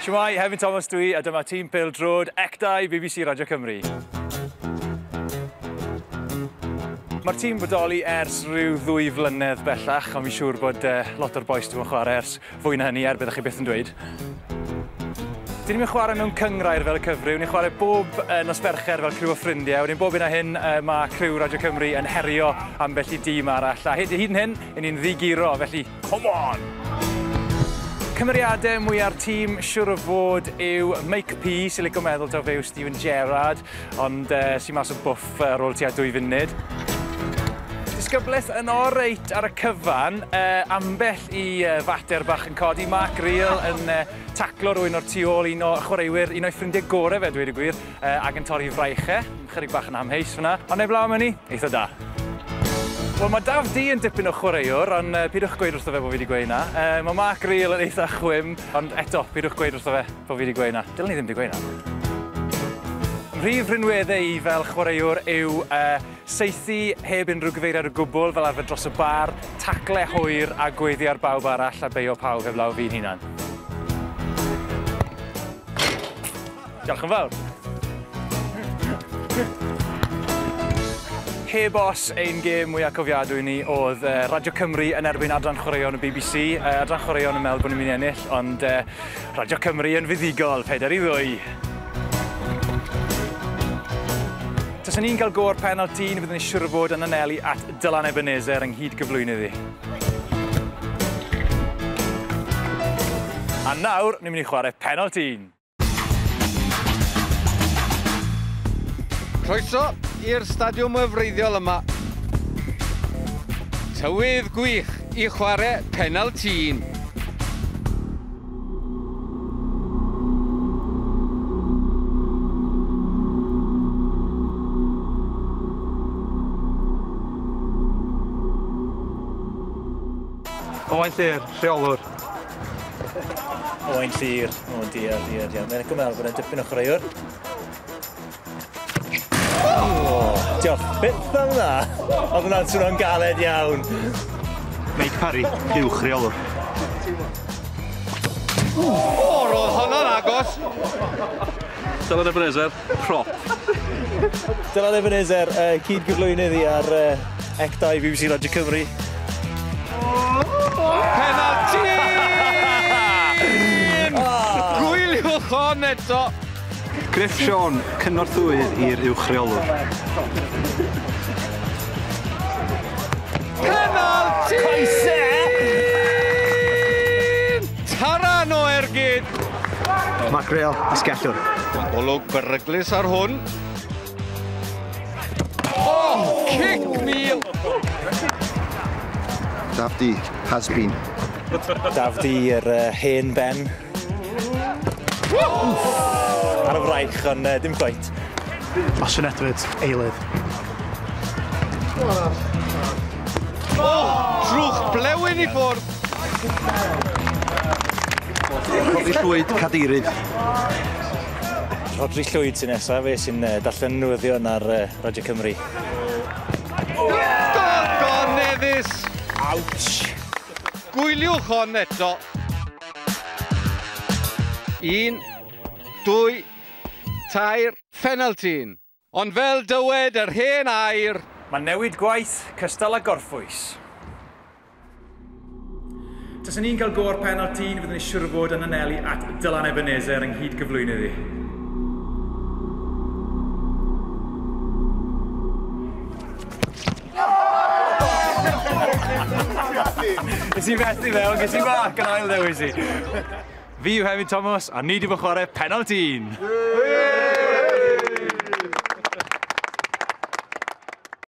Shwmae, Hefin Thomas dwi, a dyma tîm pêl-droed ECDau BBC Radio Cymru. Mae'r tîm bodoli ers rhyw 2 flynedd bellach, ond fi'n siŵr bod lot o'r bois 'di bod yn chwarae ers fwy na hynny, er byddech chi byth yn dweud. Dyn ni'n chwarae mewn cynghrair fel y cyfryw, ni'n chwarae bob nos Fercher fel criw o ffrindiau, wedyn bob un a hyn mae criw Radio Cymru yn herio ambell i dîm arall, a hyd yn hyn, 'yn ni'n ddi-guro, felly come on! Cymeriadau mwya'r tîm siwr o fod yw Mike P, sy'n licio meddwl taw fe yw Steven Gerrard, ond sy'n mas o bwff ar ôl tua 2 funud. Disgyblaeth yn oreit ar y cyfan, ambell i fater bach yn codi. Mark Reel yn taclo rhywun o'r tu ôl, un o chwaraewyr, un o'i ffrindiau gorau fe, dweud y gwir, ac yn torri fraiche. Chydig bach yn amheus fyna, ond heblaw am hynny, eitha da. Wel, mae Daf D yn dipyn o chwaraewr, ond pidwch gweud wrtho fe bod fi wedi gweud na. Mae Mark Reel yn eitha chwim, ond eto, pidwch gweud wrtho fe bod fi wedi gweud na. Dylen ni ddim wedi gweud na. Mhrif rinweddau i fel chwaraewr yw saethu heb unrhyw gyfeiriad o gwbl, fel arfer dros y bar, tacle hwyr a gweiddi ar bawb arall a beio pawb heblaw fi'n hunan. Diolch yn fawr. Heb os, ein gêm mwyaf cofiadwy ni oedd Radio Cymru yn erbyn Adran Chwaraeon y BBC. Adran Chwaraeon yn meddwl bod ni'n mynd i ennill, ond Radio Cymru yn fuddugol, 4-2. Taswn ni'n cael go o'r penalty, ni fyddwn ni siŵr o fod yn anelu at Dylan Ebenezer ynghyd gyflwynydd i. A nawr, ni'n mynd i chwarae penalty. Croeso i'r stadiwm wefreiddiol yma. Tywydd gwych i chwarae penaltîn. Owain Llyr, rheolwr. Owain Llyr, o diar, diar, diar. Mae'n meddwl bod e'n dipyn o chwaraewr. Diolch byth am hwnna. Oedd hwnna'n swnio'n galed iawn. Mike Parry, uwch reolwr. O, roedd honno'n agos. Dylan Ebenezer, prop. Dylan Ebenezer, cyd-gyflwynydd i ar ECDau BBC Radio Cymru. Penalty! Gwyliwch hon eto. Griff Siôn, cynorthwyydd i'r uwch reolwr. Penalty! Coese! Taran o ergyd! Mark Reel, asgellwr. Golwg beryglus ar hwn. Oh, cic mil! Daf D has been. Daf D yr hen ben. Ar y fraich, ond dim cweit. Osian Edwards, eilydd. O, drwch blewyn i ffwrdd! Rhodri Llwyd, cadeirydd. Rhodri Llwyd sy'n nesaf, fe sy'n darllen newyddion ar Radio Cymru. Gogoneddus! Ouch! Gwyliwch hon eto. 1, 2, 3, phenaltîn. Ond fel dywed yr hen air... Mae newid gwaith cystal â gorffwys. Taswn ni'n cael go o'r penalty, ni fyddwn ni siŵr o fod yn anelu at Dylan Ebenezer ynghyd gyflwynydd i. Nes i fethu fe, ond ges i marc yn ail ddewis i. Fi yw Hefin Thomas, a ni wedi bod chwarae penaltîn.